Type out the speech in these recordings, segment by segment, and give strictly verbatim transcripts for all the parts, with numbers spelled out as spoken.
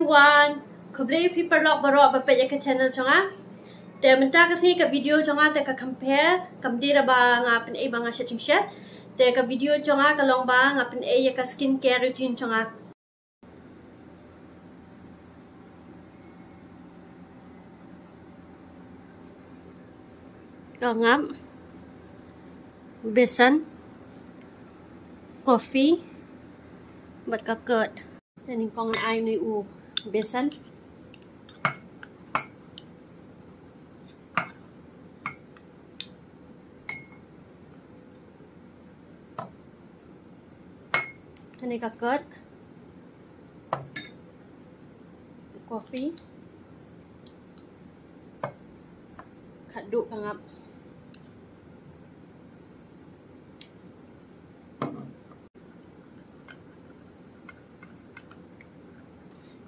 One, khublei phi paralok baroh ba peit ïa ka channel jong nga. Te mynta ka sngi ka video jong nga te ka kham pher, kam dei ba nga pynei ba nga shet jingshet. Te ka video jong nga ka long ba nga pynei ïa ka skincare routine jong nga. Ka ngap, besan, coffee, bad ka curd. Te nyngkong ngan ai une u besan. Kane ka curd. Coffee. Khatduh ka ngap.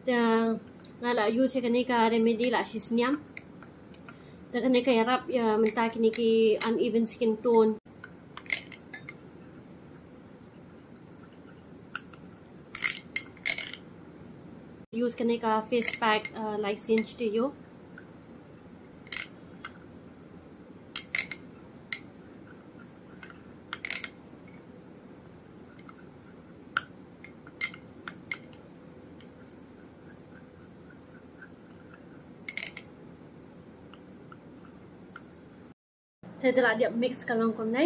Te nga la use ïa kane ka remedy la shi snem. Te kane ka ïarap ïa mynta kine ki uneven skin tone. Use kane ka face pack, uh, Lysine Studio. Te da la dep mix ka long kumne.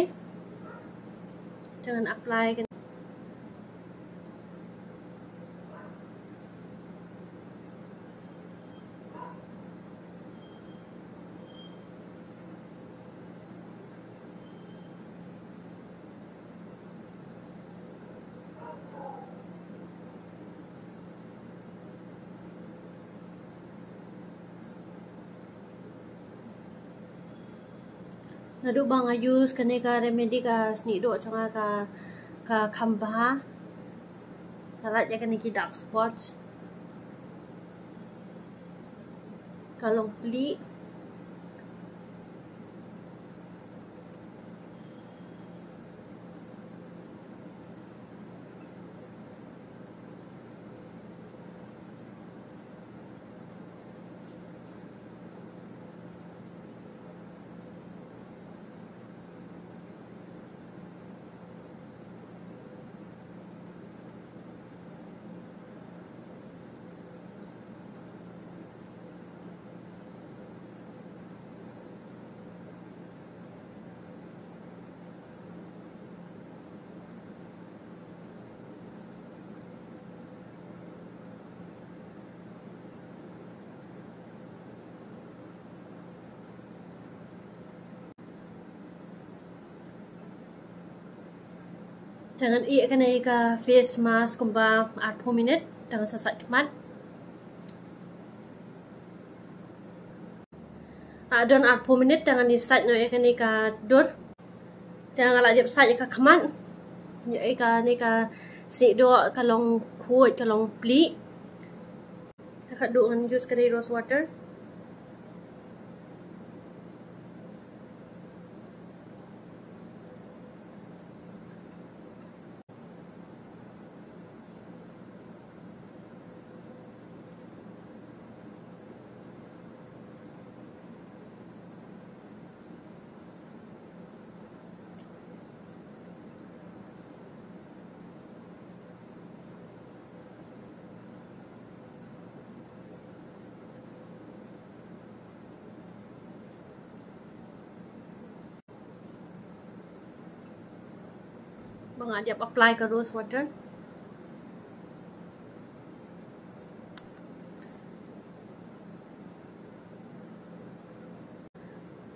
Te ngan apply ka. Naduh ba nga use kane ka remedy ka snieh doh jong nga ka, ka kham bha. Nga lait ïa kane ki dark spots. Ka long pli. Te ngan ïeh kane ka face mask kumba arphew minit, te ngan sa sait khmat. Ah, don arphew minit te ngan ïa sait noh ïa kane ka dur. Te nga la dep sait ïa ka khmat. Ïa kane ka snieh doh ka long khuid ka long pli. Te khatduh ngan use kane rose water. Ba nga dep apply ka rose water.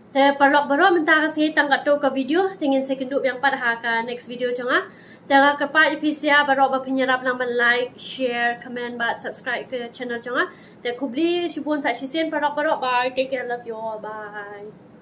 Te paralok baroh mynta ka sngi tang katto ka video, te ngin sa ïakynduh biang pat ha ka next video jong nga. Te nga kyrpad ïa phi sha baroh ba phin ïarap lang ban like, share, comment bad subscribe ka channel jong nga. Te khublei shibun sa shisien paralok baroh, bye, take care, love you all, bye.